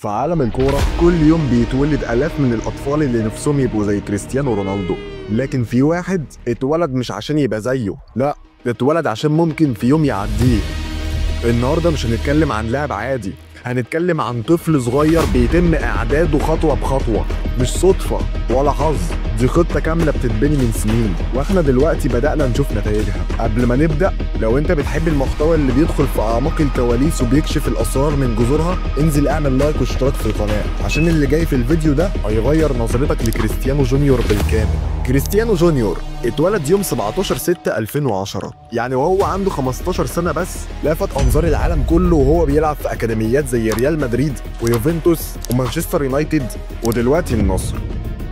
في عالم الكورة كل يوم بيتولد آلاف من الأطفال اللي نفسهم يبقوا زي كريستيانو رونالدو، لكن في واحد اتولد مش عشان يبقى زيه، لا، اتولد عشان ممكن في يوم يعديه. النهارده مش هنتكلم عن لاعب عادي، هنتكلم عن طفل صغير بيتم إعداده خطوة بخطوة، مش صدفة ولا حظ، دي خطة كاملة بتتبني من سنين، واحنا دلوقتي بدأنا نشوف نتائجها. قبل ما نبدأ، لو انت بتحب المحتوى اللي بيدخل في أعماق الكواليس وبيكشف الأسرار من جذورها، انزل اعمل like واشتراك في القناة، عشان اللي جاي في الفيديو ده هيغير نظرتك لكريستيانو جونيور بالكامل. كريستيانو جونيور اتولد يوم 17/6/2010، يعني وهو عنده 15 سنة بس لفت أنظار العالم كله وهو بيلعب في أكاديميات زي ريال مدريد ويوفنتوس ومانشستر يونايتد ودلوقتي النصر.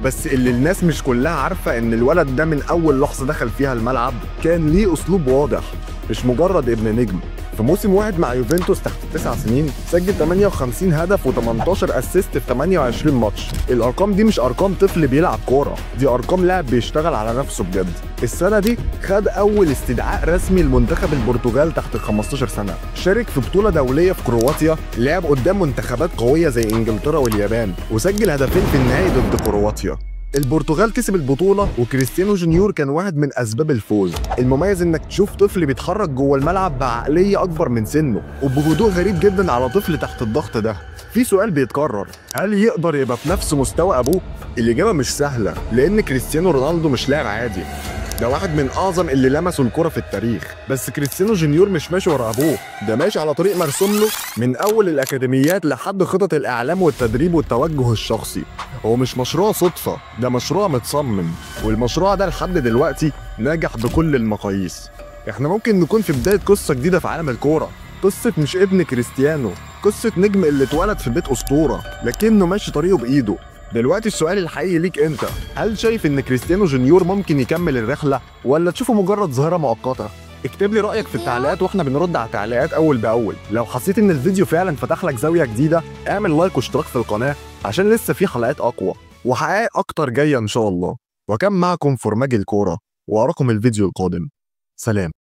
بس اللي الناس مش كلها عارفة إن الولد ده من أول لحظة دخل فيها الملعب كان ليه أسلوب واضح، مش مجرد ابن نجم. في موسم واحد مع يوفنتوس تحت 9 سنين سجل 58 هدف و18 assist في 28 ماتش. الارقام دي مش ارقام طفل بيلعب كورة، دي ارقام لاعب بيشتغل على نفسه بجد. السنة دي خد اول استدعاء رسمي لمنتخب البرتغال تحت 15 سنة، شارك في بطوله دولية في كرواتيا، لعب قدام منتخبات قوية زي انجلترا واليابان، وسجل هدفين في النهائي ضد كرواتيا. البرتغال كسب البطولة وكريستيانو جونيور كان واحد من أسباب الفوز. المميز إنك تشوف طفل بيتحرك جوه الملعب بعقلية أكبر من سنة وبهدوء غريب جدا على طفل تحت الضغط ده. في سؤال بيتكرر، هل يقدر يبقى في نفس مستوى أبوه؟ الإجابة مش سهلة، لأن كريستيانو رونالدو مش لاعب عادي، ده واحد من أعظم اللي لمسوا الكرة في التاريخ. بس كريستيانو جونيور مش ماشي ورا أبوه، ده ماشي على طريق مرسوم له من أول الأكاديميات لحد خطط الإعلام والتدريب والتوجه الشخصي. هو مش مشروع صدفة، ده مشروع متصمم، والمشروع ده لحد دلوقتي ناجح بكل المقاييس. احنا ممكن نكون في بداية قصة جديدة في عالم الكورة، قصة مش ابن كريستيانو، قصة نجم اللي اتولد في بيت أسطورة لكنه ماشي طريقه بإيده. دلوقتي السؤال الحقيقي ليك انت، هل شايف ان كريستيانو جونيور ممكن يكمل الرحلة ولا تشوفه مجرد ظاهرة مؤقتة؟ اكتب لي رأيك في التعليقات واحنا بنرد على التعليقات اول باول. لو حسيت ان الفيديو فعلا فتح لك زاوية جديدة، اعمل like واشتراك في القناة عشان لسه في حلقات اقوى وحقائق اكتر جاية ان شاء الله. وكان معكم فرماج الكورة، واراكم الفيديو القادم. سلام.